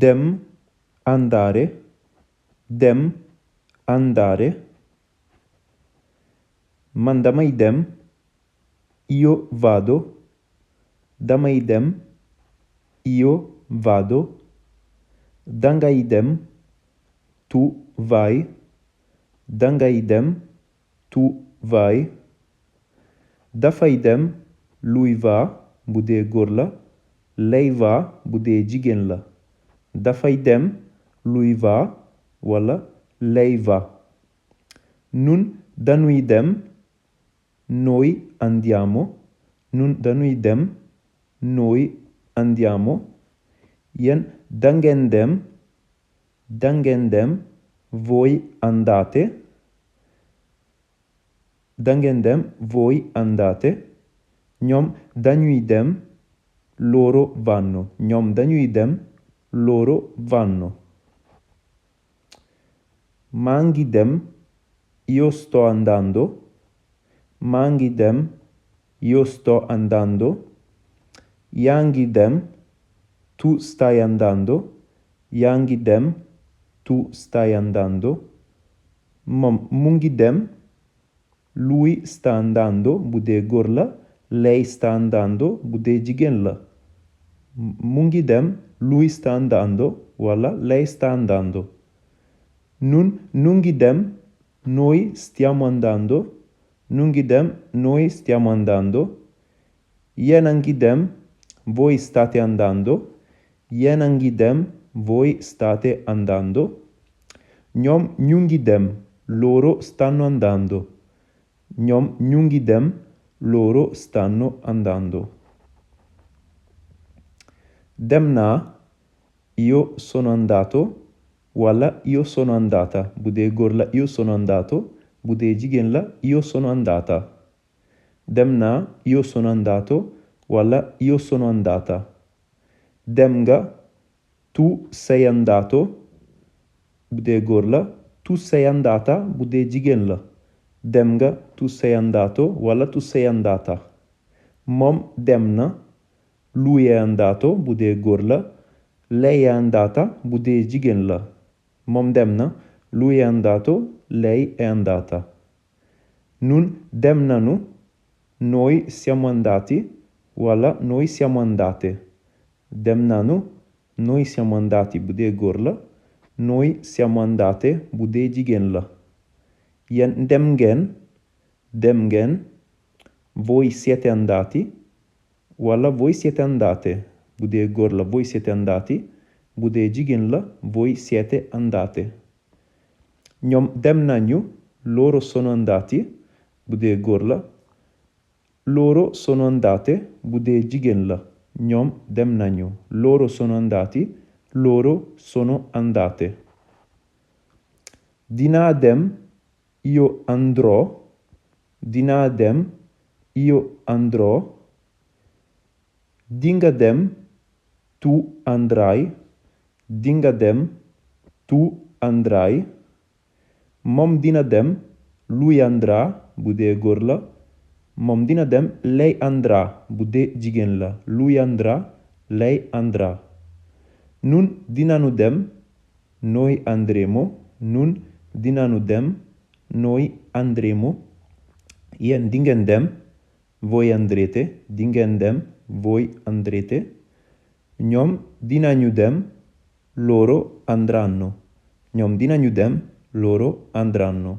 dem, andare, dem, andare. Man damay dem, io vado, damay dem, io vado. Dangay dem, tu vai, dangay dem, tu vai. Dafay dem, lui va bu dee góor la, lay va bu dee jigéen la. Dafay dem, lui va wala lay va. Nun dañuy dem, noi andiamo. Nun dañuy dem, noi andiamo. Yéen dangeen dem, voi andate. Dangeen dem, voi andate. Ñoom dañuy dem, loro vanno. Ñoom dañuy dem, loro vanno. Maa ngi dem, io sto andando. Maa ngi dem, io sto andando. Yaa ngi dem, tu stai andando. Yaa ngi dem, tu stai andando. Moom mu ngi dem, lui sta andando bu dee góor la, lei sta andando bu dee jigéen la. Mu ngi dem, lui sta andando wala lei sta andando. Nun nu ngi dem, noi stiamo andando. Nu ngi dem, noi stiamo andando. Yéen a ngi dem, voi state andando. Yéen a ngi dem, voi state andando. Ñoom ñu ngi dem, loro stanno andando. Ñoom ñu ngi dem, loro stanno andando. Dem naa, io sono andato wala io sono andata bu dee góor la io sono andato bu dee jigéen la io sono andata. Dem naa, io sono andato wala io sono andata. Dem nga, tu sei andato bu dee góor la, tu sei andata bu dee jigéen la. Dem nga, tu sei andato wala tu sei andata. Moom dem na, lui è andato bu dee góor la, lei è andata bu dee jigéen la. Moom dem na, lui è andato, lei è andata. Nun dem nanu, noi siamo andati wala noi siamo andate. Dem nanu, noi siamo andati bu dee góor la, noi siamo andate bu dee jigéen la. Yéen dem ngeen, voi siete andati wala voi siete andate bu dee góor la voi siete andati bu dee jigéen la voi siete andate. Ñoom dem nañu, loro sono andati bu dee góor la, loro sono andate bu dee jigéen la. Ñoom dem nañu, loro sono andati, loro sono andate. Dinaa dem, io andrò. Dinaa dem, io andrò. Dinga dem, tu andrai. Dinga dem, tu andrai. Moom dina dem, lui andrà bu dee góor la. Moom dina dem, lei andrà bu dee jigéen la. Lui andrà, lei andrà. Nun dinanu dem, noi andremo. Nun dinanu dem, noi andremo. Yéen dingeen dem, voi andrete. Dingeen dem, voi andrete. Ñoom dinañu dem, loro andranno. Ñoom dinañu dem, loro andranno.